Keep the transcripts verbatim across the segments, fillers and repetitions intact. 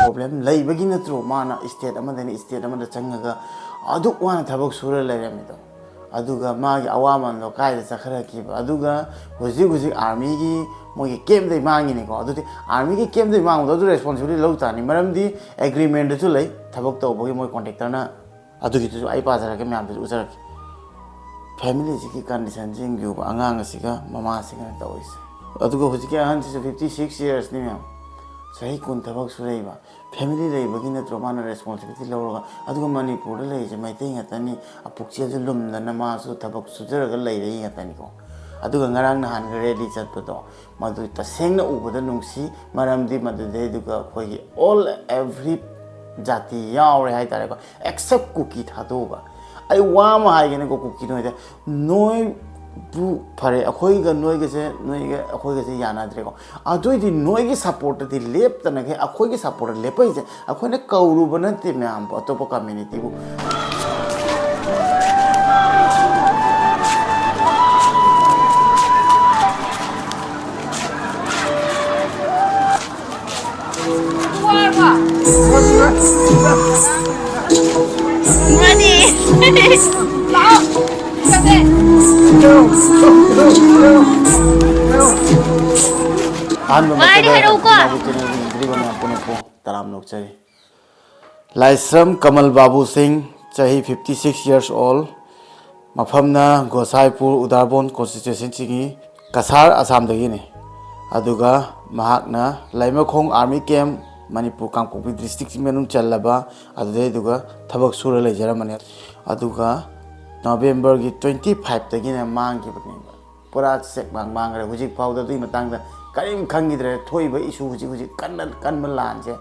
Problem ꯂꯩꯕꯒꯤ ꯅꯠꯇ꯭ꯔꯣ ꯃꯥꯅ ꯁ꯭ꯇꯦꯠ ꯑꯃꯗꯒꯤ ꯁ꯭ꯇꯦꯠ ꯑꯃꯗ ꯆꯪꯉꯒ ꯑꯗꯨꯛ ꯋꯥꯅ ꯊꯕꯛ ꯁꯨꯔ ꯂꯩꯔꯝꯃꯤꯗꯣ? ꯑꯗꯨꯒ ꯃꯥꯒꯤ ꯑꯋꯥꯃꯟꯗꯣ ꯀꯥꯏꯗ ꯆꯠꯈ꯭ꯔꯛꯈꯤꯕ? ꯑꯗꯨꯒ ꯍꯧꯖꯤꯛ ꯍꯧꯖꯤꯛ ꯑꯥꯔꯃꯤꯒꯤ ꯃꯣꯏꯒꯤ ꯀꯦꯝꯗꯩ ꯃꯥꯡꯉꯤꯅꯤꯀꯣ꯫ ꯑꯗꯨꯗꯤ ꯑꯥꯔꯃꯤꯒꯤ ꯀꯦꯝꯗꯩ ꯃꯥꯡꯕꯗꯣ ꯑꯗꯨ ꯔꯦꯁꯄꯣꯟꯁꯤꯕꯤꯂꯤꯇꯤ ꯂꯧ ꯇꯥꯅꯤ, ꯃꯔꯝꯗꯤ ꯑꯦꯒ꯭ꯔꯤꯃꯦꯟꯗꯁꯨ ꯂꯩ ꯊꯕꯛ ꯇꯧꯕꯒꯤ ꯃꯣꯏ ꯀꯣꯟꯇ꯭ꯔꯦꯛꯇꯔꯅ꯫ ꯑꯗꯨꯒꯤꯗꯨꯁꯨ ꯑꯩ ꯄꯥꯖꯔꯛꯀꯦ, ꯃꯌꯥꯝꯗꯁꯨ ꯎꯠꯆꯔꯛꯀꯦ꯫ ꯐꯦꯃꯤꯂꯤꯁꯤꯒꯤ ꯀꯟꯗꯤꯁꯟꯁꯤ ꯌꯦꯡꯕꯤꯌꯨꯕ, ꯑꯉꯥꯡ ꯑꯁꯤꯒ ꯃꯃꯥꯁꯤꯒꯅ ꯇꯧꯔꯤꯁꯦ꯫ ꯑꯗꯨꯒ ꯍꯧꯖꯤꯛꯀꯤ ꯑꯍꯟꯁꯤꯁꯨ ꯐꯤꯐꯇꯤ ꯁꯤꯛꯁ ꯌꯔꯁꯅꯤ ꯃꯌꯥꯝ, ꯆꯍꯤ ꯀꯨꯟ ꯊꯕꯛ ꯁꯨꯔꯛꯏꯕ꯫ ꯐꯦꯃꯤꯂꯤ ꯂꯩꯕꯒꯤ ꯅꯠꯇ꯭ꯔꯣ ꯃꯥꯅ ꯔꯦꯁꯄꯣꯟꯁꯤꯕꯤꯂꯤꯇꯤ ꯂꯧꯔꯒ? ꯑꯗꯨꯒ ꯃꯅꯤꯄꯨꯔꯗ ꯂꯩꯔꯤꯁꯦ ꯃꯩꯇꯩ ꯉꯥꯛꯇꯅꯤ, ꯄꯨꯛꯆꯦꯜꯁꯨ ꯂꯨꯝꯗꯅ ꯃꯥꯁꯨ ꯊꯕꯛ ꯁꯨꯖꯔꯒ ꯂꯩꯔꯛꯏ ꯉꯥꯛꯇꯅꯤꯀꯣ꯫ ꯑꯗꯨꯒ ꯉꯔꯥꯡ ꯅꯍꯥꯟꯒ ꯔꯦꯂꯤ ꯆꯠꯄꯗꯣ, ꯃꯗꯨ ꯇꯁꯦꯡꯅ ꯎꯕꯗ ꯅꯨꯡꯁꯤ, ꯃꯔꯝꯗꯤ ꯃꯗꯨꯗꯩꯗꯨꯒ ꯑꯩꯈꯣꯏꯒꯤ all every ꯖꯥꯇꯤ ꯌꯥꯎꯔꯦ ꯍꯥꯏꯇꯥꯔꯦꯀꯣ, except ꯀꯨꯀꯤ ꯊꯥꯗꯣꯛꯑꯒ꯫ ꯑꯩ ꯋꯥ ꯑꯃ ꯍꯥꯏꯒꯦꯅꯦꯀꯣ, ꯀꯨꯀꯤ ꯅꯣꯏꯗ, ꯅꯣꯏꯕꯨ ꯐꯔꯦ, ꯑꯩꯈꯣꯏꯒ ꯅꯣꯏꯒꯁꯦ, ꯅꯣꯏꯒ ꯑꯩꯈꯣꯏꯒꯁꯦ ꯌꯥꯅꯗ꯭ꯔꯦꯀꯣ꯫ ꯑꯗꯨꯏꯗꯤ ꯅꯣꯏꯒꯤ ꯁꯞꯄꯣꯔꯠꯇꯗꯤ ꯂꯦꯞꯇꯅꯈꯩ ꯑꯩꯈꯣꯏꯒꯤ ꯁꯞꯄꯣꯔꯠꯇ ꯂꯦꯞꯄꯛꯏꯁꯦ, ꯑꯩꯈꯣꯏꯅ ꯀꯧꯔꯨꯕ ꯅꯠꯇꯦ ꯃꯌꯥꯝꯕꯨ, ꯑꯇꯣꯞꯄ ꯀꯝꯃ꯭ꯌꯨꯅꯤꯇꯤꯕꯨ꯫ ꯃꯥꯅꯤ꯫ ꯂꯥꯛꯑꯣ꯫ ꯆꯠꯁꯦ꯫ ꯑꯍꯥꯟꯕ ꯃꯥꯏꯗꯤ ꯃꯛꯇꯗ ꯍꯥꯏꯔꯛꯎꯀꯣ꯫ ꯏꯅꯥꯎꯒꯤ channel ꯌꯦꯡꯕꯤꯔꯤꯕ ꯃꯌꯥꯝ ꯄꯨꯝꯅꯃꯛꯄꯨ ꯇꯔꯥꯝꯅ ꯑꯣꯛꯆꯔꯤ꯫ ꯂꯥꯏꯁ꯭ꯔꯝ ꯀꯃꯜ ꯕꯥꯕꯨ ꯁꯤꯡ, ꯆꯍꯤ fifty six years old, ꯃꯐꯝꯅ ꯒꯣꯁꯥꯏꯄꯨꯔ ꯎꯗꯥꯔꯕꯣꯟ constituencyꯒꯤ Cachar ꯑꯁꯥꯝꯗꯒꯤꯅꯤ꯫ ꯑꯗꯨꯒ ꯃꯍꯥꯛꯅ ꯂꯩꯃꯈꯣꯡ army camp, ꯃꯅꯤꯄꯨꯔ ꯀꯥꯡꯄꯣꯛꯄꯤ districtꯀꯤ ꯃꯅꯨꯡ ꯆꯜꯂꯕ ꯑꯗꯨꯗꯩꯗꯨꯒ ꯊꯕꯛ ꯁꯨꯔ ꯂꯩꯖꯔꯝꯕꯅꯤ꯫ ꯑꯗꯨꯒ Novemberꯒꯤ twenty fiveꯇꯒꯤꯅ ꯃꯥꯡꯈꯤꯕꯅꯦꯕ꯫ ꯄꯨꯔꯥ ꯆꯦꯛ ꯃꯥꯡ ꯃꯥꯡꯈ꯭ꯔꯦ꯫ ꯍꯧꯖꯤꯛ ꯐꯥꯎꯗ ꯑꯗꯨꯒꯤ ꯃꯇꯥꯡꯗ ꯀꯔꯤꯝ ꯈꯪꯈꯤꯗ꯭ꯔꯦ꯫ ꯊꯣꯛꯏꯕ issue, ꯍꯧꯖꯤꯛ ꯍꯧꯖꯤꯛ ꯀꯟꯅ ꯀꯟꯕ ꯂꯥꯟꯁꯦ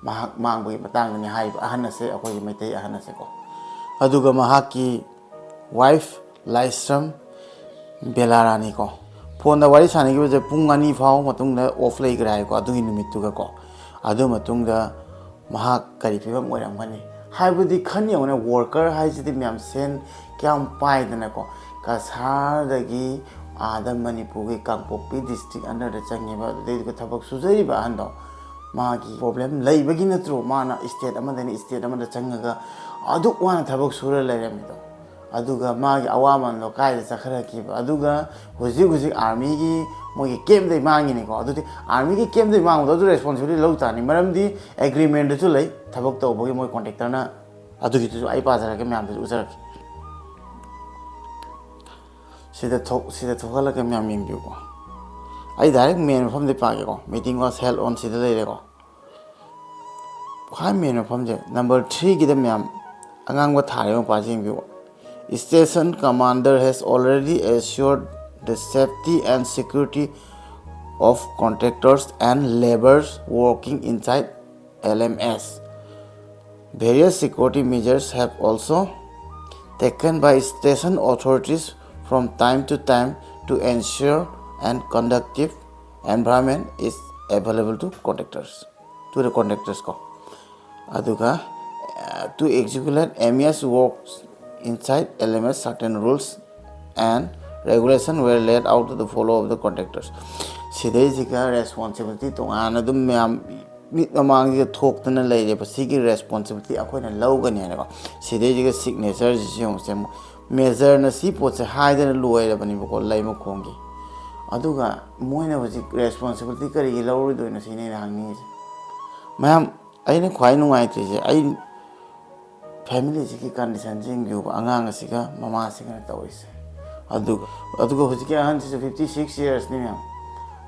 ꯃꯍꯥꯛ ꯃꯥꯡꯕꯒꯤ ꯃꯇꯥꯡꯗꯅꯤ ꯍꯥꯏꯔꯤꯕ ꯑꯍꯟ ꯑꯁꯦ, ꯑꯩꯈꯣꯏꯒꯤ ꯃꯩꯇꯩ ꯑꯍꯟ ꯑꯁꯦꯀꯣ꯫ ꯑꯗꯨꯒ ꯃꯍꯥꯛꯀꯤ ꯋꯥꯏꯐ ꯂꯥꯏꯁ꯭ꯔꯝ ꯕꯦꯂꯥꯔꯥꯅꯤꯀꯣ꯫ ꯐꯣꯟꯗ ꯋꯥꯔꯤ ꯁꯥꯟꯅꯈꯤꯕꯁꯦ ꯄꯨꯡ ꯑꯅꯤ ꯐꯥꯎ ꯃꯇꯨꯡꯗ ꯑꯣꯐ ꯂꯩꯈ꯭ꯔꯦ ꯍꯥꯏꯀꯣ, ꯑꯗꯨꯒꯤ ꯅꯨꯃꯤꯠꯇꯨꯒꯀꯣ꯫ ꯑꯗꯨ ꯃꯇꯨꯡꯗ ꯃꯍꯥꯛ ꯀꯔꯤ ꯐꯤꯕꯝ ꯑꯣꯏꯔꯝꯒꯅꯤ ꯍꯥꯏꯕꯗꯤ ꯈꯟ ꯌꯦꯡꯉꯨꯅꯦ꯫ ꯋꯥꯔꯀꯔ ꯍꯥꯏꯁꯤꯗꯤ ꯃꯌꯥꯝ ꯁꯦꯟ ꯀꯌꯥꯝ ꯄꯥꯏꯗꯅꯀꯣ, ꯀꯁꯥꯔꯗꯒꯤ ꯑꯥꯗ ꯃꯅꯤꯄꯨꯔꯒꯤ ꯀꯥꯡꯄꯣꯛꯄꯤ ꯗꯤꯁꯇ꯭ꯔꯤꯛ ꯑꯟꯗꯔꯗ ꯆꯪꯉꯤꯕ, ꯑꯗꯨꯗꯩꯗꯨꯒ ꯊꯕꯛ ꯁꯨꯖꯔꯤꯕ ꯑꯍꯟꯗꯣ, ꯃꯥꯒꯤ ꯄ꯭ꯔꯣꯕ꯭ꯂꯦꯝ ꯂꯩꯕꯒꯤ ꯅꯠꯇ꯭ꯔꯣ ꯃꯥꯅ ꯏꯁꯇꯦꯠ ꯑꯃꯗꯒꯤ ꯏꯁꯇꯦꯠ ꯑꯃꯗ ꯆꯪꯉꯒ ꯑꯗꯨꯛ ꯋꯥꯅ ꯊꯕꯛ ꯁꯨꯔ ꯂꯩꯔꯝꯃꯤꯗꯣ? ꯑꯗꯨꯒ ꯃꯥꯒꯤ ꯑꯋꯥꯃꯟꯗꯣ ꯀꯥꯏꯗ ꯆꯠꯈꯠꯂꯛꯈꯤꯕ? ꯑꯗꯨꯒ ꯍꯧꯖꯤꯛ ꯍꯧꯖꯤꯛ ꯑꯥꯔꯃꯤꯒꯤ ꯃꯣꯏꯒꯤ ꯀꯦꯝꯗꯩ ꯃꯥꯡꯉꯤꯅꯤꯀꯣ꯫ ꯑꯗꯨꯗꯤ ꯑꯥꯔꯃꯤꯒꯤ ꯀꯦꯝꯗꯩ ꯃꯥꯡꯕꯗꯣ ꯑꯗꯨ ꯔꯦꯁꯄꯣꯟꯁꯤꯕꯤꯂꯤꯇꯤ ꯂꯧ ꯇꯥꯅꯤ, ꯃꯔꯝꯗꯤ ꯑꯦꯒ꯭ꯔꯤꯃꯦꯟꯗꯁꯨ ꯂꯩ ꯊꯕꯛ ꯇꯧꯕꯒꯤ꯫ ꯃꯣꯏ ꯀꯣꯟꯇ꯭ꯔꯦꯛꯇꯔꯅ, ꯑꯗꯨꯒꯤꯗꯨꯁꯨ ꯑꯩ ꯄꯥꯖꯔꯛꯀꯦ, ꯃꯌꯥꯝꯗꯁꯨ ꯎꯠꯆꯔꯛꯀꯦ꯫ ꯁꯤꯗ ꯊꯣꯛ-, ꯁꯤꯗ ꯊꯣꯛꯍꯜꯂꯒ ꯃꯌꯥꯝ ꯌꯦꯡꯕꯤꯌꯨꯀꯣ꯫ ꯑꯩ ꯗꯥꯏꯔꯦꯛ ꯃꯦꯟ ꯃꯐꯝꯗꯩ ꯄꯥꯒꯦꯀꯣ꯫ Meeting was held on ꯁꯤꯗ ꯂꯩꯔꯦꯀꯣ꯫ ꯈ꯭ꯋꯥꯏ ꯃꯦꯟ ꯃꯐꯝꯁꯦ ꯅꯝꯕꯔ ꯊ꯭ꯔꯤꯒꯤꯗ ꯃꯌꯥꯝ ꯑꯉꯥꯡꯕ ꯊꯥꯔꯤꯕ ꯃꯄꯥꯁꯦ ꯌꯦꯡꯕꯤꯌꯨ꯫ Station commander has already assured the safety and security of contractors and laborers working inside L M S. Various security measures have also taken by station authorities from time to time to ensure and conducive environment is available to contractors, to the contractors ꯀꯣ꯫ ꯑꯗꯨꯒ, uh, to execute M E S works inside L M S, certain rules and regulation were laid out to the follow of the contractors. ꯁꯤꯗꯩꯁꯤꯒ responsibility ꯇꯣꯉꯥꯟꯅ ꯑꯗꯨꯝ ꯃꯌꯥꯝ ꯃꯤꯠ ꯃꯃꯥꯡꯁꯤꯗ ꯊꯣꯛꯇꯅ ꯂꯩꯔꯦꯕ꯫ ꯁꯤꯒꯤ responsibility ꯑꯩꯈꯣꯏꯅ ꯂꯧꯒꯅꯤ ꯍꯥꯏꯅꯀꯣ꯫ ꯁꯤꯗꯩꯁꯤꯒ ꯁꯤꯒꯅꯦꯆꯔꯁꯤꯁꯨ ꯌꯦꯡꯉꯨꯁꯦ ꯑꯃꯨꯛ꯫ ꯃꯦꯖꯔꯅ ꯁꯤ ꯄꯣꯠꯁꯦ ꯍꯥꯏꯗꯅ ꯂꯣꯏꯔꯕꯅꯦꯕꯀꯣ, ꯂꯩꯃꯈꯣꯡꯒꯤ꯫ ꯑꯗꯨꯒ ꯃꯣꯏꯅ ꯍꯧꯖꯤꯛ ꯔꯦꯁꯄꯣꯟꯁꯤꯕꯤꯂꯤꯇꯤ ꯀꯔꯤꯒꯤ ꯂꯧꯔꯣꯏꯗꯣꯏꯅꯣ ꯁꯤꯅꯦ ꯑꯩꯅ ꯍꯪꯅꯤꯡꯉꯤꯁꯦ꯫ ꯃꯌꯥꯝ, ꯑꯩꯅ ꯈ꯭ꯋꯥꯏ ꯅꯨꯡꯉꯥꯏꯇ꯭ꯔꯤꯁꯦ, ꯑꯩ ꯐꯦꯃꯤꯂꯤꯁꯤꯒꯤ ꯀꯟꯗꯤꯁꯟꯁꯦ ꯌꯦꯡꯕꯤꯌꯨꯕ, ꯑꯉꯥꯡ ꯑꯁꯤꯒ ꯃꯃꯥꯁꯤꯒꯅ ꯇꯧꯔꯤꯁꯦ꯫ ꯑꯗꯨꯒ, ꯑꯗꯨꯒ ꯍꯧꯖꯤꯛꯀꯤ ꯑꯍꯟꯁꯤꯁꯨ fifty six yearsꯅꯤ ꯃꯌꯥꯝ,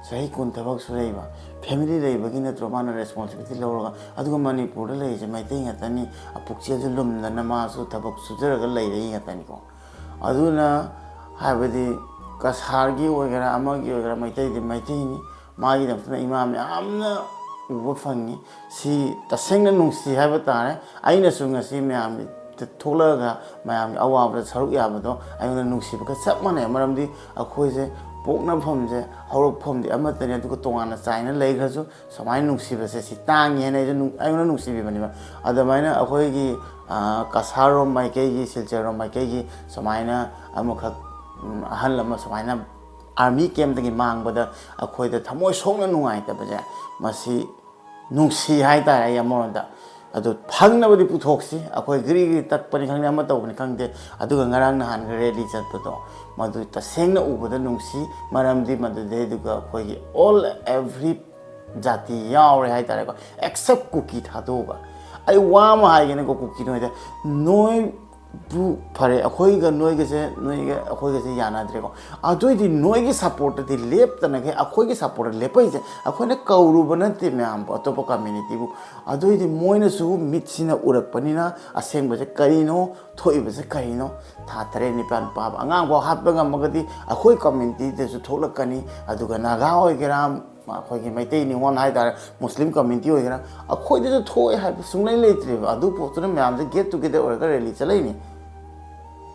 ꯆꯍꯤ ꯀꯨꯟ ꯊꯕꯛ ꯁꯨꯔꯛꯏꯕ꯫ ꯐꯦꯃꯤꯂꯤ ꯂꯩꯕꯒꯤ ꯅꯠꯇ꯭ꯔꯣ ꯃꯥꯅ ꯔꯦꯁꯄꯣꯟꯁꯤꯕꯤꯂꯤꯇꯤ ꯂꯧꯔꯒ? ꯑꯗꯨꯒ ꯃꯅꯤꯄꯨꯔꯗ ꯂꯩꯔꯤꯁꯦ ꯃꯩꯇꯩ ꯉꯥꯛꯇꯅꯤ, ꯄꯨꯛꯆꯦꯜꯁꯨ ꯂꯨꯝꯗꯅ ꯃꯥꯁꯨ ꯊꯕꯛ ꯁꯨꯖꯔꯒ ꯂꯩꯔꯛꯏ ꯉꯥꯛꯇꯅꯤꯀꯣ꯫ ꯑꯗꯨꯅ ꯍꯥꯏꯕꯗꯤ ꯀꯁꯥꯔꯒꯤ ꯑꯣꯏꯒꯦꯔꯥ ꯑꯃꯒꯤ ꯑꯣꯏꯒꯦꯔꯥ, ꯃꯩꯇꯩꯗꯤ ꯃꯩꯇꯩꯅꯤ꯫ ꯃꯥꯒꯤꯗꯃꯛꯇꯅ ꯏꯃꯥ ꯃꯌꯥꯝꯅ ꯎꯕ ꯐꯪꯉꯤ꯫ ꯁꯤ ꯇꯁꯦꯡꯅ ꯅꯨꯡꯁꯤ ꯍꯥꯏꯕ ꯇꯥꯔꯦ꯫ ꯑꯩꯅꯁꯨ ꯉꯁꯤ ꯃꯌꯥꯝꯒꯤ ꯊꯣꯛꯂꯛꯑꯒ ꯃꯌꯥꯝꯒꯤ ꯑꯋꯥꯕꯗ ꯁꯔꯨꯛ ꯌꯥꯕꯗꯣ ꯑꯩꯉꯣꯟꯗ ꯅꯨꯡꯁꯤꯕꯒ ꯆꯞ ꯃꯥꯟꯅꯩ꯫ ꯃꯔꯝꯗꯤ ꯑꯩꯈꯣꯏꯁꯦ ꯄꯣꯛꯅꯐꯝꯁꯦ, ꯍꯧꯔꯛꯐꯝꯗꯤ ꯑꯃꯠꯇꯅꯤ, ꯑꯗꯨꯒ ꯇꯣꯉꯥꯟꯅ ꯆꯥꯏꯅ ꯂꯩꯈ꯭ꯔꯁꯨ ꯁꯨꯃꯥꯏꯅ ꯅꯨꯡꯁꯤꯕꯁꯦ ꯁꯤ ꯇꯥꯡꯉꯤ ꯍꯥꯏꯅ ꯑꯩꯁꯨ ꯅꯨꯡ-, ꯑꯩꯉꯣꯟꯗ ꯅꯨꯡꯁꯤꯕꯤꯕꯅꯦꯕ꯫ ꯑꯗꯨꯃꯥꯏꯅ ꯑꯩꯈꯣꯏꯒꯤ, ꯑ, ꯀꯁꯥꯔꯔꯣꯝ ꯃꯥꯏꯀꯩꯒꯤ, ꯁꯤꯜꯆꯔꯔꯣꯝ ꯃꯥꯏꯀꯩꯒꯤ ꯁꯨꯃꯥꯏꯅ ꯑꯃꯈꯛ, ꯎꯝ, ꯑꯍꯜ ꯑꯃ ꯁꯨꯃꯥꯏꯅ ꯑꯥꯔꯃꯤ ꯀꯦꯝꯞꯇꯒꯤ ꯃꯥꯡꯕꯗ ꯑꯩꯈꯣꯏꯗ ꯊꯃꯣꯏ ꯁꯣꯛꯅ ꯅꯨꯡꯉꯥꯏꯇꯕꯁꯦ, ꯃꯁꯤ ꯅꯨꯡꯁꯤ ꯍꯥꯏꯇꯥꯔꯦ꯫ ꯑꯩ ꯑꯃꯔꯣꯝꯗ ꯑꯗꯨ ꯐꯪꯅꯕꯗꯤ ꯄꯨꯊꯣꯛꯁꯤ, ꯑꯩꯈꯣꯏ ꯒ꯭ꯔꯤ ꯒ꯭ꯔꯤ ꯇꯛꯄꯅꯤ ꯈꯪꯗꯦ, ꯑꯃ ꯇꯧꯕꯅꯤ ꯈꯪꯗꯦ, ꯑꯗꯨꯒ ꯉꯔꯥꯡ ꯅꯍꯥꯟꯒ ꯔꯦꯂꯤ ꯆꯠꯄꯗꯣ, ꯃꯗꯨ ꯇꯁꯦꯡꯅ ꯎꯕꯗ ꯅꯨꯡꯁꯤ꯫ ꯃꯔꯝꯗꯤ ꯃꯗꯨꯗꯩꯗꯨꯒ ꯑꯩꯈꯣꯏꯒꯤ all every ꯖꯥꯇꯤ ꯌꯥꯎꯔꯦ ꯍꯥꯏꯇꯥꯔꯦꯀꯣ, ꯑꯦꯛꯁꯦꯞ ꯀꯨꯀꯤ ꯊꯥꯗꯣꯛꯑꯒ꯫ ꯑꯩ ꯋꯥ ꯑꯃ ꯍꯥꯏꯒꯦꯅꯦꯀꯣ ꯀꯨꯀꯤ ꯅꯣꯏꯗ, ꯅꯣꯏ ꯕꯨ ꯐꯔꯦ, ꯑꯩꯈꯣꯏꯒ ꯅꯣꯏꯒꯁꯦ, ꯅꯣꯏꯒ ꯑꯩꯈꯣꯏꯒꯁꯦ ꯌꯥꯅꯗ꯭ꯔꯦꯀꯣ꯫ ꯑꯗꯨꯏꯗꯤ ꯅꯣꯏꯒꯤ ꯁꯞꯄꯣꯔꯠꯇꯗꯤ ꯂꯦꯞꯇꯅꯈꯩ ꯑꯩꯈꯣꯏꯒꯤ ꯁꯞꯄꯣꯔꯠꯇ ꯂꯦꯞꯄꯛꯏꯁꯦ, ꯑꯩꯈꯣꯏꯅ ꯀꯧꯔꯨꯕ ꯅꯠꯇꯦ ꯃꯌꯥꯝꯕꯨ, ꯑꯇꯣꯞꯄ ꯀꯝꯃ꯭ꯌꯨꯅꯤꯇꯤꯕꯨ꯫ ꯑꯗꯨꯏꯗꯤ ꯃꯣꯏꯅꯁꯨ ꯃꯤꯠꯁꯤꯅ ꯎꯔꯛꯄꯅꯤꯅ ꯑꯁꯦꯡꯕꯁꯦ ꯀꯔꯤꯅꯣ, ꯊꯣꯛꯏꯕꯁꯦ ꯀꯔꯤꯅꯣ, ꯊꯥ ꯇꯔꯦꯠ ꯅꯤꯄꯥꯜ ꯄꯥꯕ ꯑꯉꯥꯡꯐꯥꯎ ꯍꯥꯠꯄ ꯉꯝꯃꯒꯗꯤ ꯑꯩꯈꯣꯏ ꯀꯝꯃ꯭ꯌꯨꯅꯤꯇꯤꯗꯁꯨ ꯊꯣꯛꯂꯛꯀꯅꯤ꯫ ꯑꯗꯨꯒ ꯅꯥꯒꯥ ꯑꯣꯏꯒꯦꯔꯥ, ꯑꯩꯈꯣꯏꯒꯤ ꯃꯩꯇꯩ ꯅꯤꯉꯣꯜ ꯍꯥꯏꯇꯥꯔꯦ, ꯃꯨꯁꯂꯤꯝ ꯀꯝꯃ꯭ꯌꯨꯅꯤꯇꯤ ꯑꯣꯏꯒꯦꯔꯥ, ꯑꯩꯈꯣꯏꯗꯁꯨ ꯊꯣꯛꯑꯦ ꯍꯥꯏꯕ ꯁꯨꯡꯂꯩ ꯂꯩꯇ꯭ꯔꯦꯕ꯫ ꯑꯗꯨ ꯄꯣꯠꯇꯨꯅ ꯃꯌꯥꯝꯁꯦ ꯒꯦꯠ ꯇꯨꯒꯦꯗꯔ ꯑꯣꯏꯔꯒ ꯔꯦꯂꯤ ꯆꯠꯂꯛꯏꯅꯤ꯫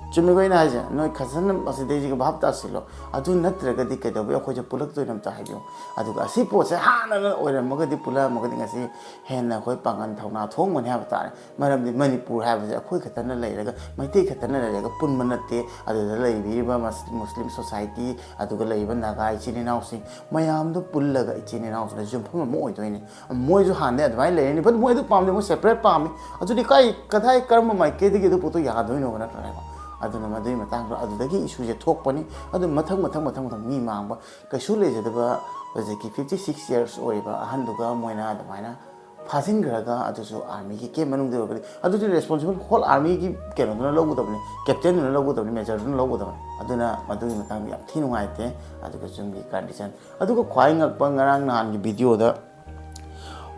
ꯆꯨꯝꯃꯤꯀꯣ ꯑꯩꯅ ꯍꯥꯏꯁꯦ? ꯅꯣꯏ ꯈꯖꯅ ꯃꯁꯤꯗꯩꯁꯤꯒ ꯚꯥꯞ ꯇꯥꯁꯤꯜꯂꯣ꯫ ꯑꯗꯨ ꯅꯠꯇ꯭ꯔꯒꯗꯤ ꯀꯩꯗꯧꯕꯩ ꯑꯩꯈꯣꯏꯁꯦ ꯄꯨꯜꯂꯛꯇꯣꯏꯅꯣ ꯑꯝꯇ ꯍꯥꯏꯕꯤꯌꯨ꯫ ꯑꯗꯨꯒ ꯑꯁꯤ ꯄꯣꯠꯁꯦ ꯍꯥꯟꯅꯅ ꯑꯣꯏꯔꯝꯃꯒꯗꯤ, ꯄꯨꯜꯂꯛꯑꯝꯃꯒꯗꯤ ꯉꯁꯤ ꯍꯦꯟꯅ ꯑꯩꯈꯣꯏ ꯄꯥꯡꯒꯜ ꯊꯧꯅꯥ ꯊꯣꯛꯑꯝꯒꯅꯤ ꯍꯥꯏꯕ ꯇꯥꯔꯦ꯫ ꯃꯔꯝꯗꯤ ꯃꯅꯤꯄꯨꯔ ꯍꯥꯏꯕꯁꯦ ꯑꯩꯈꯣꯏ ꯈꯛꯇꯅ ꯂꯩꯔꯒ, ꯃꯩꯇꯩ ꯈꯛꯇꯅ ꯂꯩꯔꯒ ꯄꯨꯟꯕ ꯅꯠꯇꯦ꯫ ꯑꯗꯨꯗ ꯂꯩꯕꯤꯔꯤꯕ ꯃꯁ-, ꯃꯨꯁꯂꯤꯝ ꯁꯣꯁꯥꯏꯇꯤ, ꯑꯗꯨꯒ ꯂꯩꯔꯤꯕ ꯅꯥꯒꯥ ꯏꯆꯤꯜ ꯏꯅꯥꯎꯁꯤꯡ ꯃꯌꯥꯝꯗꯣ ꯄꯨꯜꯂꯒ ꯏꯆꯤꯜ ꯏꯅꯥꯎꯁꯤꯡꯅ ꯌꯨꯝꯐꯝ ꯑꯃ ꯑꯣꯏꯗꯣꯏꯅꯤ꯫ ꯃꯣꯏꯁꯨ ꯍꯥꯟꯅꯗꯩ ꯑꯗꯨꯃꯥꯏꯅ ꯂꯩꯔꯅꯤ, but ꯃꯣꯏ ꯑꯗꯨ ꯄꯥꯝꯗꯦ, ꯃꯣꯏ separate ꯄꯥꯝꯃꯤ꯫ ꯑꯗꯨꯗꯤ ꯀꯥꯏ, ꯀꯗꯥꯏ, ꯀꯔꯝꯕ ꯃꯥꯏꯀꯩꯗꯒꯤ ꯑꯗꯨ ꯄꯣꯠꯇꯣ ꯌꯥꯗꯣꯏꯅꯣꯕ, ꯅꯠꯇ꯭ꯔꯅꯦꯀꯣ? ꯑꯗꯨꯅ ꯃꯗꯨꯒꯤ ꯃꯇꯥꯡꯗꯣ ꯑꯗꯨꯗꯒꯤ ꯏꯁꯨꯁꯦ ꯊꯣꯛꯄꯅꯤ꯫ ꯑꯗꯨ ꯃꯊꯪ ꯃꯊꯪ ꯃꯊꯪ ꯃꯊꯪ ꯃꯤ ꯃꯥꯡꯕ ꯀꯩꯁꯨ ꯂꯩꯖꯗꯕ ꯍꯧꯖꯤꯛꯀꯤ fifty six years ꯑꯣꯏꯔꯤꯕ ꯑꯍꯟꯗꯨꯒ ꯃꯣꯏꯅ ꯑꯗꯨꯃꯥꯏꯅ ꯐꯥꯖꯤꯟꯈ꯭ꯔꯒ, ꯑꯗꯨꯁꯨ ꯑꯥꯔꯃꯤꯒꯤ ꯀꯦꯝ ꯃꯅꯨꯡꯗ ꯑꯣꯏꯔꯒꯗꯤ, ꯑꯗꯨꯗꯤ ꯔꯦꯁꯄꯣꯟꯁꯤꯕꯜ ꯍꯣꯜ ꯑꯥꯔꯃꯤꯒꯤ ꯀꯩꯅꯣꯗꯨꯅ ꯂꯧꯒꯗꯕꯅꯤ, ꯀꯦꯞꯇꯦꯟꯗꯨꯅ ꯂꯧꯒꯗꯕꯅꯤ, ꯃꯦꯖꯔꯗꯨꯅ ꯂꯧꯒꯗꯕꯅꯤ꯫ ꯑꯗꯨꯅ ꯃꯗꯨꯒꯤ ꯃꯇꯥꯡꯗ ꯌꯥꯝ ꯊꯤ ꯅꯨꯡꯉꯥꯏꯇꯦ꯫ ꯑꯗꯨꯒ ꯆꯨꯝꯒꯤ ꯀꯟꯗꯤꯁꯟ, ꯑꯗꯨꯒ ꯈ꯭ꯋꯥꯏ ꯉꯛꯄ, ꯉꯔꯥꯡ ꯅꯍꯥꯟꯒꯤ ꯚꯤꯗꯤꯑꯣꯗ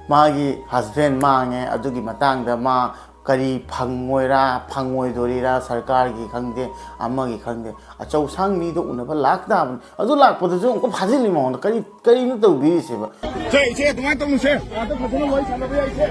ꯃꯥꯒꯤ ꯍꯁꯕꯦꯟ ꯃꯥꯡꯉꯦ, ꯑꯗꯨꯒꯤ ꯃꯇꯥꯡꯗ ꯃꯥ ꯀꯔꯤ ꯐꯪꯉꯣꯏꯔꯥ, ꯐꯪꯉꯣꯏꯗꯣꯔꯤꯔꯥ, ꯁꯔꯀꯥꯔꯒꯤ ꯈꯪꯗꯦ, ꯑꯃꯒꯤ ꯈꯪꯗꯦ, ꯑꯆꯧꯁꯥꯡ ꯃꯤꯗꯣ ꯎꯅꯕ ꯂꯥꯛꯇꯥꯕꯅꯤ꯫ ꯑꯗꯨ ꯂꯥꯛꯄꯗꯁꯨ ꯑꯃꯨꯛꯀ ꯐꯥꯖꯤꯜꯂꯤ ꯃꯉꯣꯟꯗ꯫ ꯀꯔꯤ, ꯀꯔꯤꯅꯣ ꯇꯧꯕꯤꯔꯤꯁꯦꯕ? ꯁꯦ, ꯏꯆꯦ, ꯑꯗꯨꯃꯥꯏꯅ ꯇꯧꯅꯨꯁꯦ꯫ ꯑꯥꯗ ꯐꯖꯅ ꯋꯥꯔꯤ ꯁꯥꯟꯅꯕ ꯌꯥꯏꯁꯦ꯫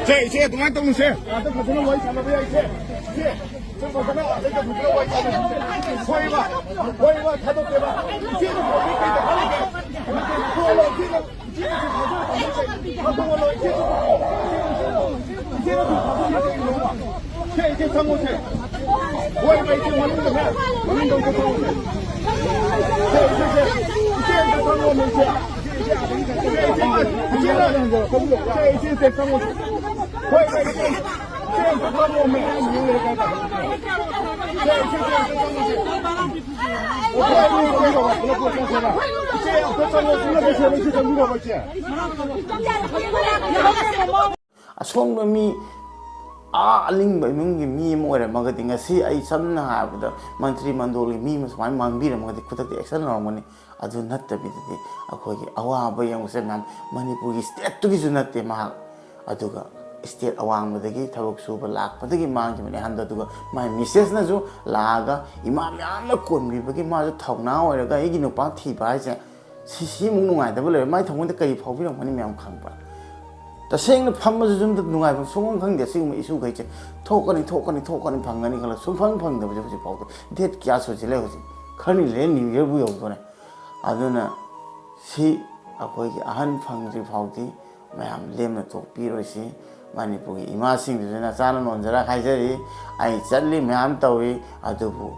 ꯁꯦ, ꯏꯆꯦ, ꯑꯗꯨꯃꯥꯏꯅ ꯇꯧꯅꯨꯁꯦ꯫ ꯑꯗ ꯐꯖꯅ ꯋꯥꯔꯤ ꯁꯥꯟꯅꯕ ꯌꯥꯏꯁꯦ꯫ ꯏꯆꯦ, ꯁꯨꯝ ꯐꯖꯅ ꯑꯗꯩꯗ ꯐꯖꯅ ꯋꯥꯔꯤ ꯁꯥꯟꯅꯁꯤꯁꯦ꯫ ꯍꯣꯏꯕ, ꯍꯣꯏꯕ, ꯊꯥꯗꯣꯛꯀꯦꯕ꯫ ꯏꯆꯦꯅ ꯐꯣꯟꯗꯤ ꯀꯩꯗ ꯈꯜꯂꯤꯒꯦ? ꯍꯣꯏꯕ, ꯏꯆꯦꯅ, ꯏꯆꯦꯅ ꯁꯨꯝ ꯐꯖꯅ ꯊꯝꯃꯣꯁꯦ꯫ ꯊꯝꯃꯣ, ꯏꯆꯦ꯫ ꯏꯆꯦꯅ ꯁꯨꯝ ꯐꯖꯅ ꯀꯩꯅꯣꯕ? ꯁꯦ, ꯏꯆꯦ, ꯆꯪꯉꯣꯁꯦ꯫ ꯍꯣꯏꯕ, ꯏꯆꯦ, ꯃꯅꯨꯡꯗꯅꯦ꯫ ꯃꯅꯨꯡꯗ ꯏꯆꯦ ꯆꯪꯉꯣꯁꯦ꯫ ꯁꯦ, ꯏꯆꯦ, ꯁꯦ꯫ ꯏꯆꯦ, ꯏꯆꯦ, ꯆꯪꯉꯣ, ꯏꯆꯦ꯫ ꯏꯆꯦ, ꯏꯆꯦ, ꯏꯆꯦ, ꯆꯪꯉꯣ꯫ ꯍꯣꯏ, ꯏꯆꯦ꯫ ꯏꯆꯦ, ꯏꯆꯦ, ꯆꯪꯉꯣ, ꯏꯆꯦ꯫ ꯏꯆꯦ, ꯏꯆꯦ, ꯆꯪꯉꯣ, ꯏꯆꯦ꯫ ꯏꯆꯦ, ꯑꯝꯇ ꯆꯪꯉꯣ, ꯏꯆꯦ, ꯏꯆꯦ, ꯏꯆꯦ, ꯆꯪꯕꯤꯔꯣꯕ, ꯏꯆꯦ꯫ ꯑꯁꯣꯡꯕ ꯃꯤ, ꯑꯥ ꯑꯂꯤꯡꯕ ꯏꯃꯨꯡꯒꯤ ꯃꯤ ꯑꯃ ꯑꯣꯏꯔꯝꯃꯒꯗꯤ ꯉꯁꯤ ꯑꯩ ꯁꯝꯅ ꯍꯥꯏꯔꯕꯗ ꯃꯟꯇ꯭ꯔꯤ ꯃꯟꯗꯣꯜꯒꯤ ꯃꯤ ꯑꯃ ꯁꯨꯃꯥꯏꯅ ꯃꯥꯡꯕꯤꯔꯝꯃꯒꯗꯤ ꯈꯨꯗꯛꯇ action ꯂꯧꯔꯝꯒꯅꯤ꯫ ꯑꯗꯨ ꯅꯠꯇꯕꯤꯗꯗꯤ ꯑꯩꯈꯣꯏꯒꯤ ꯑꯋꯥꯕ ꯌꯦꯡꯉꯨꯁꯦ ꯃꯌꯥꯝ, ꯃꯅꯤꯄꯨꯔꯒꯤ stateꯇꯨꯒꯤꯁꯨ ꯅꯠꯇꯦ ꯃꯍꯥꯛ, ꯑꯗꯨꯒ state ꯑꯋꯥꯡꯕꯗꯒꯤ ꯊꯕꯛ ꯁꯨꯕ ꯂꯥꯛꯄꯗꯒꯤ ꯃꯥꯡꯈꯤꯕꯅꯦ ꯑꯍꯟꯗꯣ꯫ ꯑꯗꯨꯒ ꯃꯥꯏ message ꯅꯁꯨ ꯂꯥꯛꯑꯒ ꯏꯃꯥ ꯃꯌꯥꯝꯅ ꯀꯣꯟꯕꯤꯕꯒꯤ ꯃꯥꯁꯨ ꯊꯧꯅꯥ ꯑꯣꯏꯔꯒ ꯑꯩꯒꯤ ꯅꯨꯄꯥ ꯊꯤꯕ ꯍꯥꯏꯁꯦ ꯁꯤ, ꯁꯤꯃꯨꯛ ꯅꯨꯡꯉꯥꯏꯇꯕ ꯂꯩꯔꯦ, ꯃꯥꯏ ꯊꯃꯣꯏꯗ ꯀꯔꯤ ꯐꯥꯎꯕꯤꯔꯝꯒꯅꯤ ꯃꯌꯥꯝ ꯈꯪꯕ꯭ꯔꯥ? ꯇꯁꯦꯡꯅ ꯐꯝꯃꯁꯨ ꯌꯨꯝꯗ ꯅꯨꯡꯉꯥꯏꯐꯝ ꯁꯨꯡꯐꯪ ꯈꯪꯗꯦ꯫ ꯑꯁꯤꯒꯨꯝꯕ issueꯈꯩꯁꯦ ꯊꯣꯛꯀꯅꯤ, ꯊꯣꯛꯀꯅꯤ, ꯊꯣꯛꯀꯅꯤ, ꯐꯪꯒꯅꯤ ꯈꯜꯂꯒ ꯁꯨꯡꯐꯪ ꯐꯪꯗꯕꯁꯦ ꯍꯧꯖꯤꯛ ꯐꯥꯎꯗ꯫ Date ꯀꯌꯥ ꯁꯨꯖꯤꯜꯂꯦ ꯍꯧꯖꯤꯛ? ꯈꯔꯅꯤ ꯂꯩꯔ New Yearꯕꯨ ꯌꯧꯗꯣꯔꯦ꯫ ꯑꯗꯨꯅ ꯁꯤ ꯑꯩꯈꯣꯏꯒꯤ ꯑꯍꯟ ꯐꯪꯗ꯭ꯔꯤ ꯐꯥꯎꯗꯤ ꯃꯌꯥꯝ ꯂꯦꯝꯅ ꯇꯣꯛꯄꯤꯔꯣꯏꯁꯤ꯫ ꯃꯅꯤꯄꯨꯔꯒꯤ ꯏꯃꯥꯁꯤꯡꯗꯨꯁꯨ ꯅꯆꯥꯅ ꯅꯣꯟꯖꯔ ꯍꯥꯏꯖꯔꯤ꯫ ꯑꯩ ꯆꯠꯂꯤ, ꯃꯌꯥꯝ ꯇꯧꯏ, ꯑꯗꯨꯕꯨ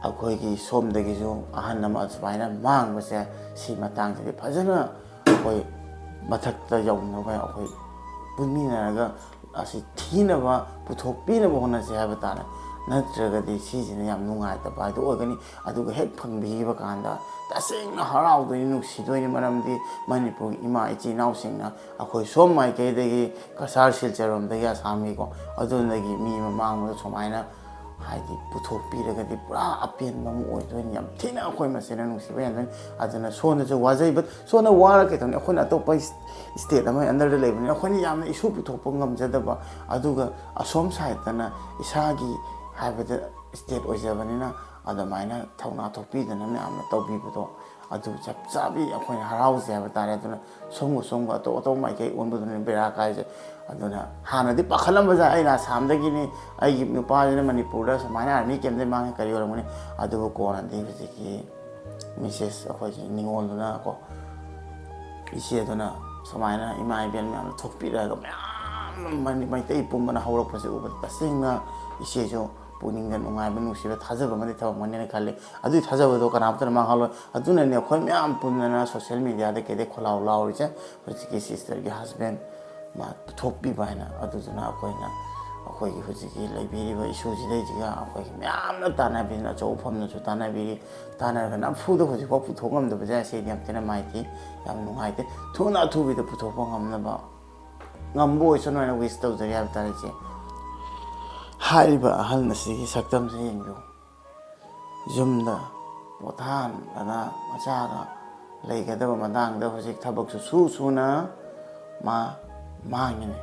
ꯑꯩꯈꯣꯏꯒꯤ ꯁꯣꯝꯗꯒꯤꯁꯨ ꯑꯍꯟ ꯑꯃ ꯑꯁꯨꯃꯥꯏꯅ ꯃꯥꯡꯕꯁꯦ ꯁꯤ ꯃꯇꯥꯡꯁꯤꯗꯤ ꯐꯖꯅ ꯑꯩꯈꯣꯏ ꯃꯊꯛꯇ ꯌꯧꯅꯕ ꯑꯩꯈꯣꯏ ꯄꯨꯟꯃꯤꯟꯅꯔꯒ ꯑꯁꯤ ꯊꯤꯅꯕ ꯄꯨꯊꯣꯛꯄꯤꯅꯕ ꯍꯣꯠꯅꯁꯤ ꯍꯥꯏꯕ ꯇꯥꯔꯦ꯫ ꯅꯠꯇ꯭ꯔꯒꯗꯤ ꯁꯤꯁꯤꯅ ꯌꯥꯝ ꯅꯨꯡꯉꯥꯏꯇꯕ ꯍꯥꯏꯗꯣ ꯑꯣꯏꯒꯅꯤ꯫ ꯑꯗꯨꯒ ꯍꯦꯛ ꯐꯪꯕꯤꯈꯤꯕ ꯀꯥꯟꯗ ꯇꯁꯦꯡꯅ ꯍꯔꯥꯎꯗꯣꯏꯅꯤ, ꯅꯨꯡꯁꯤꯗꯣꯏꯅꯤ꯫ ꯃꯔꯝꯗꯤ ꯃꯅꯤꯄꯨꯔꯒꯤ ꯏꯃꯥ ꯏꯆꯤꯟ ꯏꯅꯥꯎꯁꯤꯡꯅ ꯑꯩꯈꯣꯏ ꯁꯣꯝ ꯃꯥꯏꯀꯩꯗꯒꯤ, ꯀꯁꯥꯔ ꯁꯤꯜꯆꯔ ꯔꯣꯝꯗꯒꯤ, ꯑꯁꯥꯝꯒꯤꯀꯣ, ꯑꯗꯣꯝꯗꯒꯤ ꯃꯤ ꯃꯃꯥꯡꯗ ꯁꯨꯃꯥꯏꯅ ꯍꯥꯏꯗꯤ ꯄꯨꯊꯣꯛꯄꯤꯔꯒꯗꯤ ꯄꯨꯔꯥ ꯑꯄꯦꯟꯕ ꯑꯃ ꯑꯣꯏꯗꯣꯏꯅꯤ꯫ ꯌꯥꯝ ꯊꯤꯅ ꯑꯩꯈꯣꯏ ꯃꯁꯦꯟꯅ ꯅꯨꯡꯁꯤꯕ ꯍꯦꯟꯗꯣꯏꯅꯤ꯫ ꯑꯗꯨꯅ ꯁꯣꯝꯗꯁꯨ ꯋꯥꯖꯩ, but ꯁꯣꯝꯗ ꯋꯥꯔ ꯀꯩꯗꯧꯅꯤ? ꯑꯩꯈꯣꯏꯅ ꯑꯇꯣꯞꯄ ꯏꯁ-, state ꯑꯃꯒꯤ under ꯗ ꯂꯩꯕꯅꯤꯅ ꯑꯩꯈꯣꯏꯅ ꯌꯥꯝꯅ issue ꯄꯨꯊꯣꯛꯄ ꯉꯝꯖꯗꯕ, ꯑꯗꯨꯒ ꯑꯁꯣꯝ side ꯇꯅ ꯏꯁꯥꯒꯤ ꯍꯥꯏꯕꯗ state ꯑꯣꯏꯖꯕꯅꯤꯅ ꯑꯗꯨꯃꯥꯏꯅ ꯊꯧꯅꯥ ꯊꯣꯛꯄꯤꯗꯅ ꯃꯌꯥꯝꯅ ꯇꯧꯕꯤꯕꯗꯣ, ꯑꯗꯨ ꯆꯞ ꯆꯥꯕꯤ ꯑꯩꯈꯣꯏꯅ ꯍꯔꯥꯎꯖꯩ ꯍꯥꯏꯕ ꯇꯥꯔꯦ꯫ ꯑꯗꯨꯅ ꯁꯣꯝꯒ ꯁꯣꯝꯒ ꯑꯇꯣꯞ ꯑꯇꯣꯞꯄ ꯃꯥꯏꯀꯩ ꯑꯣꯟꯕꯗꯨꯅ ꯕꯦꯔꯥ ꯀꯥꯏꯁꯦ꯫ ꯑꯗꯨꯅ ꯍꯥꯟꯅꯗꯤ ꯄꯥꯈꯠꯂꯝꯕꯁꯦ, ꯑꯩꯅ ꯑꯁꯥꯝꯗꯒꯤꯅꯤ, ꯑꯩꯒꯤ ꯅꯨꯄꯥꯁꯤꯅ ꯃꯅꯤꯄꯨꯔꯗ ꯁꯨꯃꯥꯏꯅ army camp ꯇꯩ ꯃꯥꯡꯉꯦ, ꯀꯔꯤ ꯑꯣꯏꯔꯝꯒꯅꯤ? ꯑꯗꯨꯕꯨ ꯀꯣꯟꯅꯗꯤ ꯍꯧꯖꯤꯛꯀꯤ Missus ꯑꯩꯈꯣꯏꯒꯤ ꯅꯤꯉꯣꯜꯗꯨꯅ ꯀꯣ, ꯏꯆꯦꯗꯨꯅ ꯁꯨꯃꯥꯏꯅ ꯏꯃꯥ ꯏꯕꯦꯟ ꯃꯌꯥꯝꯗ ꯊꯣꯛꯄꯤꯔꯒ ꯃꯌꯥꯝ ꯃꯅꯤ-, ꯃꯩꯇꯩ ꯄꯨꯝꯕꯅ ꯍꯧꯔꯛꯄꯁꯦ ꯎꯕꯗ ꯇꯁꯦꯡꯅ ꯏꯆꯦꯁꯨ ꯄꯨꯛꯅꯤꯡꯗ ꯅꯨꯡꯉꯥꯏꯕ, ꯅꯨꯡꯁꯤꯕ, ꯊꯥꯖꯕ ꯑꯃꯗꯤ ꯊꯝꯃꯝꯒꯅꯤꯅ ꯈꯜꯂꯤ꯫ ꯑꯗꯨꯒꯤ ꯊꯥꯖꯕꯗꯣ ꯀꯅꯥꯝꯇꯅ ꯃꯥꯡꯍꯜꯂꯣꯏ꯫ ꯑꯗꯨꯅꯅꯦ ꯑꯩꯈꯣꯏ ꯃꯌꯥꯝ ꯄꯨꯟꯗꯅ social media ꯗ ꯀꯩꯗ ꯈꯣꯜꯂꯥꯎ ꯂꯥꯎꯔꯤꯁꯦ꯫ ꯍꯧꯖꯤꯛꯀꯤ sister ꯒꯤ husband ꯃꯥ ꯄꯨꯊꯣꯛꯄꯤꯕ ꯍꯥꯏꯅ, ꯑꯗꯨꯗꯨꯅ ꯑꯩꯈꯣꯏꯅ ꯑꯩꯈꯣꯏꯒꯤ ꯍꯧꯖꯤꯛꯀꯤ ꯂꯩꯕꯤꯔꯤꯕ issue ꯁꯤꯗꯩꯁꯤꯒ ꯑꯩꯈꯣꯏꯒꯤ ꯃꯌꯥꯝꯅ ꯇꯥꯟꯅꯕꯤꯗꯅ, ꯑꯆꯧꯕ ꯐꯝꯅꯁꯨ ꯇꯥꯟꯅꯕꯤꯔꯤ, ꯇꯥꯟꯅꯔꯒ ꯅꯝꯐꯨꯗ ꯍꯧꯖꯤꯛꯐꯥꯎ ꯄꯨꯊꯣꯛ ꯉꯝꯗꯕꯁꯦ ꯑꯁꯤꯗꯤ ꯌꯥꯝ ꯊꯤꯅ ꯃꯥꯏꯊꯤ, ꯌꯥꯝ ꯅꯨꯡꯉꯥꯏꯇꯦ꯫ ꯊꯨꯅ ꯑꯊꯨꯕꯤꯗ ꯄꯨꯊꯣꯛꯄ ꯉꯝꯅꯕ, ꯉꯝꯕ ꯑꯣꯏꯁꯅꯨ ꯍꯥꯏꯅ wish ꯇꯧꯖꯔꯤ ꯍꯥꯏꯕ ꯇꯥꯔꯦ, ꯏꯆꯦ꯫ ꯍꯥꯏꯔꯤꯕ ꯑꯍꯜ ꯑꯁꯤꯒꯤ ꯁꯛꯇꯝꯁꯦ ꯌꯦꯡꯕꯤꯌꯨ꯫ ꯌꯨꯝꯗ ꯄꯣꯊꯥꯍꯟꯗꯅ ꯃꯆꯥꯒ ꯂꯩꯒꯗꯕ ꯃꯇꯥꯡꯗ ꯍꯧꯖꯤꯛ ꯊꯕꯛꯁꯨ ꯁꯨ ꯁꯨꯅ ꯃꯥ ꯃꯥꯡꯉꯤꯅꯦ꯫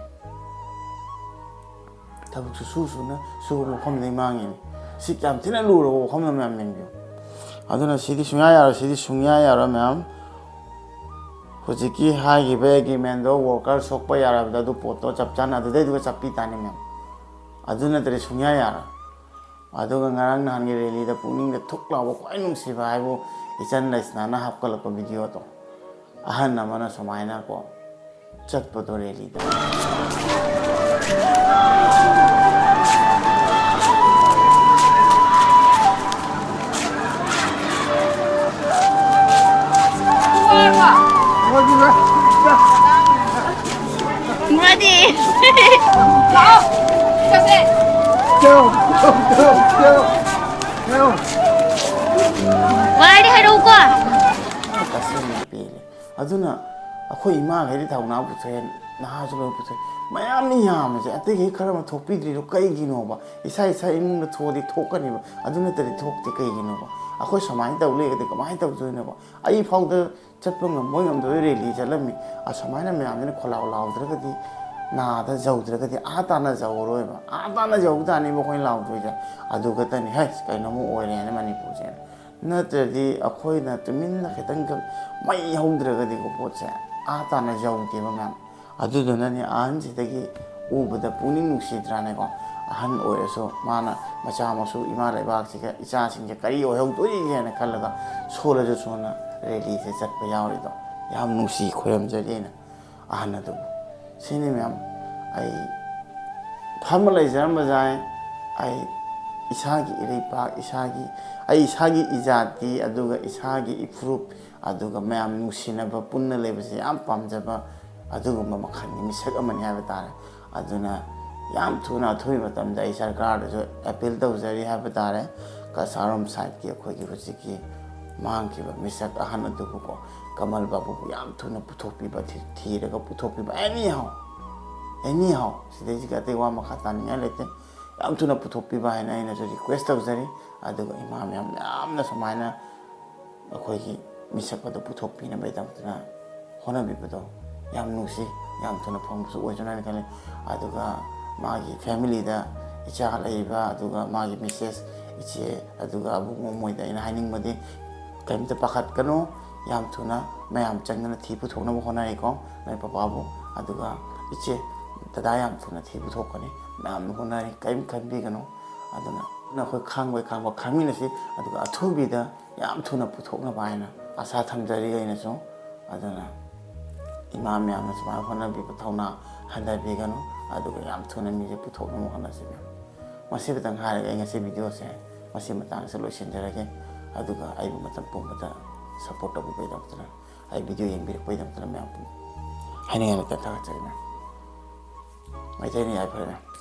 ꯊꯕꯛꯁꯨ ꯁꯨ ꯁꯨꯅ ꯁꯨꯕ ꯃꯐꯝꯗꯩ ꯃꯥꯡꯉꯤꯅꯦ꯫ ꯁꯤ ꯌꯥꯝ ꯊꯤꯅ ꯂꯨꯔꯕ ꯋꯥꯐꯝ ꯑꯃ, ꯃꯌꯥꯝ ꯌꯦꯡꯕꯤꯌꯨ꯫ ꯑꯗꯨꯅ ꯁꯤꯗꯤ ꯁꯨꯡꯌꯥ ꯌꯥꯔꯣꯏ, ꯁꯤꯗꯤ ꯁꯨꯡꯌꯥ ꯌꯥꯔꯣꯏ, ꯃꯌꯥꯝ꯫ ꯍꯧꯖꯤꯛꯀꯤ ꯍꯥꯏꯈꯤꯕ agreement ꯗꯣ worker ꯁꯣꯛꯄ ꯌꯥꯔꯕꯗ ꯑꯗꯨ ꯄꯣꯠꯇꯣ ꯆꯞ ꯆꯥꯅ ꯑꯗꯨꯗꯩꯗꯨꯒ ꯆꯞꯄꯤ ꯇꯥꯅꯤ, ꯃꯌꯥꯝ꯫ ꯑꯗꯨ ꯅꯠꯇ꯭ꯔꯗꯤ ꯁꯨꯡꯌꯥ ꯌꯥꯔꯣꯏ꯫ ꯑꯗꯨꯒ ꯉꯔꯥꯡ ꯅꯍꯥꯟꯒꯤ rally ꯗ ꯄꯨꯛꯅꯤꯡꯗ ꯊꯨꯛ ꯂꯥꯎꯕ, ꯈ꯭ꯋꯥꯏ ꯅꯨꯡꯁꯤꯕ ꯍꯥꯏꯕꯨ ꯏꯆꯟ ꯂꯩꯁꯅꯥꯅ ꯍꯥꯞꯀꯠꯂꯛꯄ video ꯗꯣ꯫ ꯑꯍꯟ ꯑꯃꯅ ꯁꯨꯃꯥꯏꯅ ꯀꯣ ꯆꯠꯄꯗꯣ rally ꯗ꯫ ꯃꯥꯗꯤ꯫ ꯂꯥꯛꯑꯣ꯫ ꯆꯠꯁꯦ꯫ ꯋꯥꯔꯤ ꯍꯥꯏꯔꯛꯎꯀꯣ꯫ ꯇꯁꯦꯡꯅ ꯄꯦꯜꯂꯦ꯫ ꯑꯗꯨꯅ ꯑꯩꯈꯣꯏ ꯏꯃꯥꯈꯩꯗꯤ ꯊꯧꯅꯥ ꯄꯨꯊꯣꯛꯑꯦ, ꯅꯍꯥꯁꯨ ꯂꯣꯏ ꯄꯨꯊꯣꯛꯑꯦ꯫ ꯃꯌꯥꯝꯅ ꯌꯥꯝꯕꯁꯦ ꯑꯇꯩꯈꯩ ꯈꯔ ꯑꯃ ꯊꯣꯛꯄꯤꯗ꯭ꯔꯤꯗꯣ ꯀꯩꯒꯤꯅꯣꯕ? ꯏꯁꯥ ꯏꯁꯥ ꯏꯃꯨꯡꯗ ꯊꯣꯛꯑꯗꯤ ꯊꯣꯛꯀꯅꯤꯕ, ꯑꯗꯨ ꯅꯠꯇꯗꯤ ꯊꯣꯛꯇꯦ꯫ ꯀꯩꯒꯤꯅꯣꯕ? ꯑꯩꯈꯣꯏ ꯁꯨꯃꯥꯏꯅ ꯇꯧ ꯂꯩꯔꯒꯗꯤ ꯀꯃꯥꯏꯅ ꯇꯧꯗꯣꯏꯅꯣꯕ? ꯑꯩ ꯐꯥꯎꯗ ꯆꯠꯄ ꯉꯝꯃꯣꯏ ꯉꯝꯗꯣꯏ ꯔꯦꯂꯤ ꯆꯠꯂꯝꯃꯤ꯫ ꯑꯁꯨꯃꯥꯏꯅ ꯃꯌꯥꯝꯁꯤꯅ ꯈꯣꯜꯂꯥꯎ ꯂꯥꯎꯗ꯭ꯔꯒꯗꯤ, ꯅꯥꯗ ꯌꯧꯗ꯭ꯔꯒꯗꯤ ꯑꯥ ꯇꯥꯅ ꯌꯧꯔꯣꯏꯕ꯫ ꯑꯥ ꯇꯥꯅ ꯌꯧ ꯇꯥꯅꯤ ꯃꯈꯣꯏꯅ ꯂꯥꯎꯗꯣꯏꯁꯦ꯫ ꯑꯗꯨ ꯈꯛꯇꯅꯤ, "ꯍꯩ, ꯀꯩꯅꯣꯝꯃ ꯑꯣꯏꯔꯦꯅ ꯃꯅꯤꯄꯨꯔꯁꯦ"꯫ ꯅꯠꯇ꯭ꯔꯗꯤ ꯑꯩꯈꯣꯏꯅ ꯇꯨꯃꯤꯟꯅ ꯈꯤꯇꯪꯈꯛ ꯃꯩ ꯍꯧꯗ꯭ꯔꯒꯗꯤꯀꯣ, ꯄꯣꯠꯁꯦ ꯑꯥ ꯇꯥꯅ ꯌꯧꯗꯦꯕ ꯃꯌꯥꯝ꯫ ꯑꯗꯨꯗꯨꯅꯅꯦ, ꯑꯍꯟꯁꯤꯗꯒꯤ ꯎꯕꯗ ꯄꯨꯛꯅꯤꯡ ꯅꯨꯡꯁꯤꯗ꯭ꯔꯥꯅꯦꯀꯣ? ꯑꯍꯟ ꯑꯣꯏꯔꯁꯨ ꯃꯥꯅ ꯃꯆꯥ ꯃꯁꯨ, ꯏꯃꯥ ꯂꯩꯕꯥꯛꯁꯤꯒ ꯏꯆꯥꯁꯤꯡꯁꯦ ꯀꯔꯤ ꯑꯣꯏꯍꯧꯗꯣꯔꯤꯒꯦꯅ ꯈꯜꯂꯒ ꯁꯣꯜꯂꯁꯨ ꯁꯣꯟꯅ ꯔꯦꯂꯤꯁꯦ ꯆꯠꯄ ꯌꯥꯎꯔꯤꯗꯣ ꯌꯥꯝ ꯅꯨꯡꯁꯤ, ꯈꯣꯏꯔꯝꯖꯔꯤꯅ ꯑꯍꯟ ꯑꯗꯨꯕꯨ꯫ ꯁꯤꯅꯤ ꯃꯌꯥꯝ, ꯑꯩ ꯐꯝꯃ ꯂꯩꯖꯔꯝꯕ ꯌꯥꯏ꯫ ꯑꯩ ꯏꯁꯥꯒꯤ ꯏꯔꯩꯄꯥꯛ, ꯏꯁꯥꯒꯤ, ꯑꯩ ꯏꯁꯥꯒꯤ ꯏꯖꯥꯇꯤ, ꯑꯗꯨꯒ ꯏꯁꯥꯒꯤ ꯏꯐꯨꯔꯨꯞ, ꯑꯗꯨꯒ ꯃꯌꯥꯝ ꯅꯨꯡꯁꯤꯅꯕ, ꯄꯨꯟꯅ ꯂꯩꯕꯁꯦ ꯌꯥꯝ ꯄꯥꯝꯖꯕ ꯑꯗꯨꯒꯨꯝꯕ ꯃꯈꯜꯒꯤ ꯃꯤꯁꯛ ꯑꯃꯅꯤ ꯍꯥꯏꯕ ꯇꯥꯔꯦ꯫ ꯑꯗꯨꯅ ꯌꯥꯝ ꯊꯨꯅ ꯑꯊꯨꯕ ꯃꯇꯝꯗ ꯑꯩ ꯁꯔꯀꯥꯔꯗꯁꯨ ꯑꯦꯄꯤꯜ ꯇꯧꯖꯔꯤ ꯍꯥꯏꯕ ꯇꯥꯔꯦ꯫ ꯀꯁꯥꯔꯣꯝ ꯁꯥꯏꯠꯀꯤ ꯑꯩꯈꯣꯏꯒꯤ ꯍꯧꯖꯤꯛꯀꯤ ꯃꯥꯡꯈꯤꯕ ꯃꯤꯁꯛ ꯑꯍꯟ ꯑꯗꯨꯕꯨꯀꯣ, ꯀꯃꯜ ꯕꯥꯕꯨꯕꯨ ꯌꯥꯝ ꯊꯨꯅ ꯄꯨꯊꯣꯛꯄꯤꯕ, ꯊꯤ-, ꯊꯤꯔꯒ ꯄꯨꯊꯣꯛꯄꯤꯕ, anyhow, anyhow, ꯁꯤꯗꯩꯁꯤꯒ ꯑꯇꯩ ꯋꯥ ꯃꯈꯥ ꯇꯥꯅꯤꯡꯉꯥꯏ ꯂꯩꯇꯦ꯫ ꯌꯥꯝ ꯊꯨꯅ ꯄꯨꯊꯣꯛꯄꯤꯕ ꯍꯥꯏꯅ ꯑꯩꯅꯁꯨ ꯔꯤꯀ꯭ꯋꯦꯁ ꯇꯧꯖꯔꯤ꯫ ꯑꯗꯨꯒ ꯏꯃꯥ ꯃꯌꯥꯝ, ꯃꯌꯥꯝꯅ ꯁꯨꯃꯥꯏꯅ ꯑꯩꯈꯣꯏꯒꯤ ꯃꯤꯁꯛ ꯑꯗꯨ ꯄꯨꯊꯣꯛꯄꯤꯅꯕꯒꯤꯗꯃꯛꯇꯅ ꯍꯣꯠꯅꯕꯤꯕꯗꯣ ꯌꯥꯝ ꯅꯨꯡꯁꯤ, ꯌꯥꯝ ꯊꯨꯅ ꯐꯪꯕꯁꯨ ꯑꯣꯏꯁꯅꯨ ꯍꯥꯏꯅ ꯈꯜꯂꯤ꯫ ꯑꯗꯨꯒ ꯃꯥꯒꯤ ꯐꯦꯃꯤꯂꯤꯗ, ꯏꯆꯥ ꯂꯩꯔꯤꯕ, ꯑꯗꯨꯒ ꯃꯥꯒꯤ ꯃꯤꯁꯦꯁ, ꯏꯆꯦ, ꯑꯗꯨꯒ ꯑꯕꯨꯡꯉꯣ, ꯃꯣꯏꯗ ꯑꯩꯅ ꯍꯥꯏꯅꯤꯡꯕꯗꯤ, ꯀꯔꯤꯝꯇ ꯄꯥꯈꯠꯀꯅꯨ, ꯌꯥꯝ ꯊꯨꯅ ꯃꯌꯥꯝ ꯆꯪꯗꯅ ꯊꯤ ꯄꯨꯊꯣꯛꯅꯕ ꯍꯣꯠꯅꯔꯤꯀꯣ ꯅꯣꯏ ꯄꯄꯥꯕꯨ꯫ ꯑꯗꯨꯒ ꯏꯆꯦ, ꯗꯗꯥ ꯌꯥꯝ ꯊꯨꯅ ꯊꯤ ꯄꯨꯊꯣꯛꯀꯅꯤ, ꯃꯌꯥꯝꯅ ꯍꯣꯠꯅꯔꯤ, ꯀꯔꯤꯝ ꯈꯟꯕꯤꯒꯅꯨ꯫ ꯑꯗꯨꯅ ꯅꯈꯣꯏ ꯈꯥꯡꯕꯩ ꯈꯥꯡꯕ ꯈꯥꯡꯃꯤꯟꯅꯁꯤ, ꯑꯗꯨꯒ ꯑꯊꯨꯕꯤꯗ ꯌꯥꯝ ꯊꯨꯅ ꯄꯨꯊꯣꯛꯅꯕ ꯍꯥꯏꯅ ꯑꯥꯁꯥ ꯊꯝꯖꯔꯤ ꯑꯩꯅꯁꯨ꯫ ꯑꯗꯨꯅ ꯏꯃꯥ ꯃꯌꯥꯝꯅ ꯁꯨꯃꯥꯏꯅ ꯍꯣꯠꯅꯕꯤꯕ ꯊꯧꯅꯥ ꯍꯟꯊꯕꯤꯒꯅꯨ, ꯑꯗꯨꯒ ꯌꯥꯝ ꯊꯨꯅ ꯃꯤꯁꯦ ꯄꯨꯊꯣꯛꯅꯕ ꯍꯣꯠꯅꯁꯤ ꯃꯌꯥꯝ꯫ ꯃꯁꯤ ꯈꯛꯇꯪ ꯍꯥꯏꯔꯒ ꯑꯩ ꯉꯁꯤ ꯚꯤꯗꯤꯑꯣꯁꯦ ꯃꯁꯤ ꯃꯇꯥꯡꯁꯤꯗ ꯂꯣꯏꯁꯤꯟꯖꯔꯒꯦ꯫ ꯑꯗꯨꯒ ꯑꯩꯕꯨ ꯃꯇꯝ ꯄꯨꯝꯕꯗ ꯁꯞꯄꯣꯔꯠ ꯇꯧꯕꯤꯕꯒꯤꯗꯃꯛꯇꯅ, ꯑꯩ ꯚꯤꯗꯤꯑꯣ ꯌꯦꯡꯕꯤꯔꯛꯄꯒꯤꯗꯃꯛꯇꯅ ꯃꯌꯥꯝ ꯄꯨꯝ ꯍꯥꯏꯅꯤꯡꯉꯥꯏ ꯂꯩꯇꯅ ꯊꯥꯒꯠꯆꯔꯤ ꯃꯌꯥꯝ꯫ ꯃꯩꯇꯩꯅ ꯌꯥꯏꯐꯔꯦ ꯃꯌꯥꯝ꯫